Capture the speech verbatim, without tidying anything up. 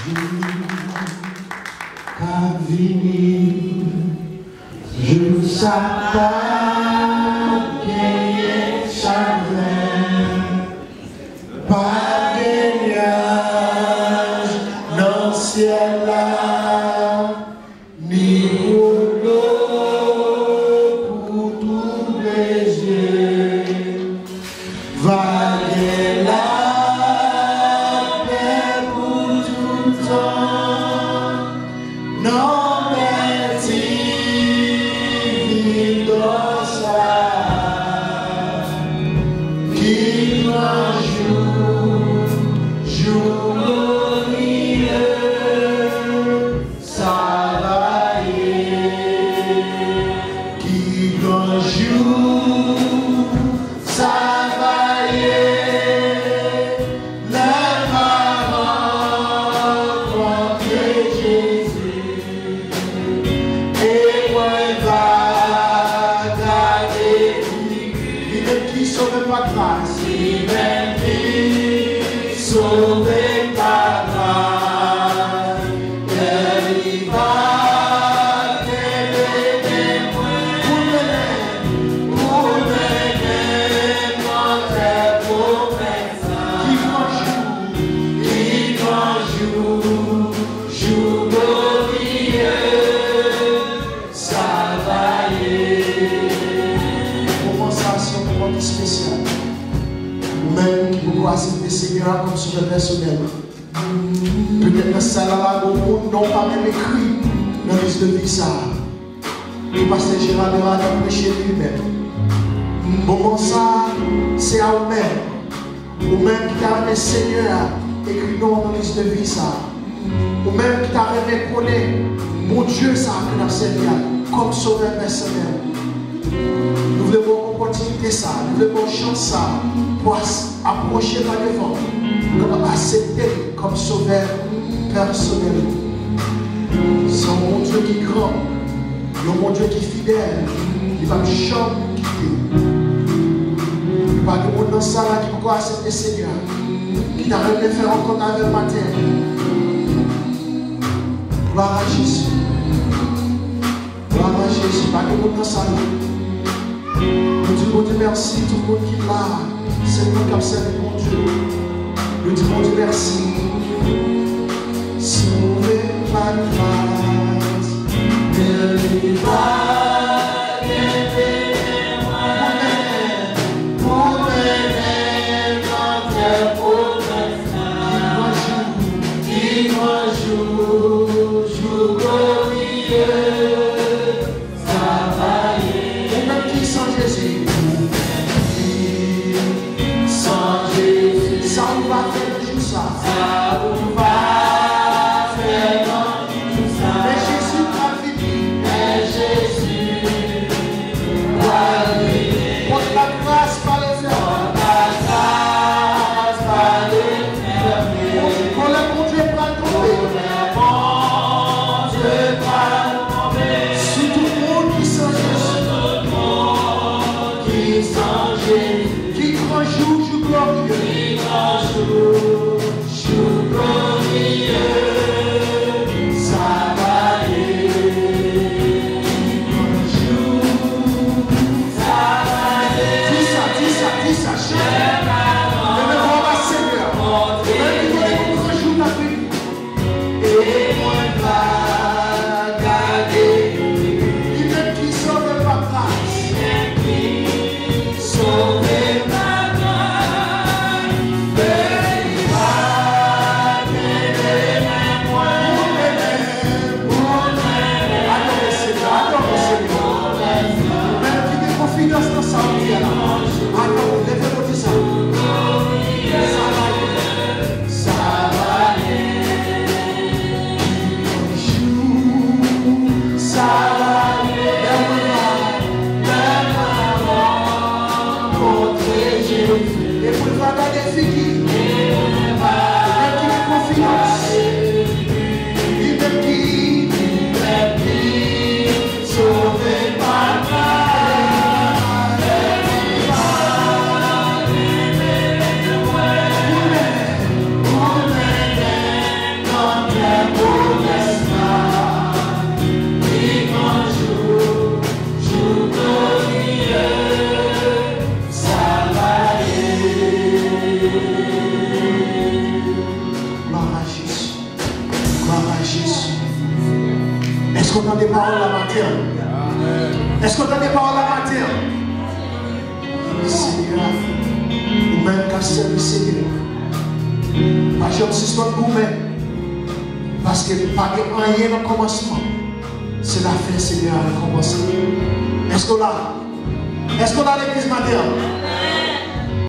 Jou k ap vini, jou sa p ap genyen chagren, p ap gen nyaj nan syèl la, ni gwo dlo pou touble je. Va gen lapè pou tout tan nan bèl ti vil dòl sa a. Ki gran jou, jou gloriye sa va ye. Ki gran jou sa va ye, lè m a rankontre Jezi, e mwen va gade li, li menm ki sove pa gras, li menm ki sove pa gras. Lè li va kenbe men mwen pou l mennen, pou l mennen m nan tè pwomès la. Ki gran jou, ki gran jou, jou gloriye sa va ye. Moman sa a se yon moman ki espesyal. Ou menm ki poko aksepte Senyè a kòm sovè pèsonèl, petèt nan sal la, la gen yon moun non w pa menm ekri nan lis de vi sa a. Pou pastè Gérard Lerat ap preche li menm. Moman sa a, se a ou menm. Ou menm ki ta renmen Senyè a ekri non w nan lis de vi sa a. Ou menm ki ta renmen konnen Bondye sa a ke n ap sèvi a kòm sovè pèsonèl. Nou vle ba w opòtinite sa a, nou vle ba w chans sa a pou as-, apwoche pa devan, pou w kapab aksepte l kòm sovè pèsonèl ou. Se yon Bondye ki gran, yon Bondye ki fidèl, li p ap janm kite w. Pa gen moun nan sal la ki poko aksepte Senyè a, ki ta renmen fè rankont avè l maten an. Glwa a Jezi. Glwa a Jezi. Pa gen moun nan sal la. Nou di Bondye mèsi, tout moun ki la a, se moun k ap sèvi Bondye. Nou di Bondye mèsi. Sove pa gras, men li pa kenbe men mwen pou mennen m nan tè pwomès la. Ki gran jou, ki gran jou, jou gloriye sa va ye. Ou menm ki san Jezi, ou menm ki san Jezi, sa ou va fè nan jou sa? Sa ou va fè nan jou sa? Men Jezi pral vini. Men Jezi pral vini. Pòt lagras pral fèmen. Pòt lagras pral fèmen. Kòlè Bondye pral tonbe. Kòlè Bondye pral tonbe. Sou tout moun ki san Jezi. Sou tout moun ki san Jezi. Ki gran jou, jou gloriye. Ki gran jou, jou gloriye sa va ye. Ki gran jou sa va ye. Di sa, di sa, di sa, chante. Leve vwa w ba Senyè a. Ou menm ki konnen yon gran jou k ap vini. E mwen va gade li menm ki sove pa gras. Li menm ki sove pa gras. E li va kenbe men mwen. Pou mennen m, pou mennen m. Adore Senyè, adore Senyè. Ou menm ki gen konfidans nan sa w di a la, adore, leve pou di sa. Sa va ye. Sa va ye. Ki gran jou sa va ye. Lè mwen va, lè mwen va rankontre Jezi. E pou l va gade figi. E mwen va gade figi. Li menm ki gen konfidans. Li menm ki, li menm ki sove pa gras. Ou menm, ou menm, ou menm, Èske w tande pawòl la maten an? Èske w tande pawòl la maten an? Senyè, ou menm k ap sèvi Senyè, pa janm sispann goumen. Paske pa gen anyen nan kòmansman, se lafen Senyè a rekòmanse. Èske w la? Èske w la legliz maten an?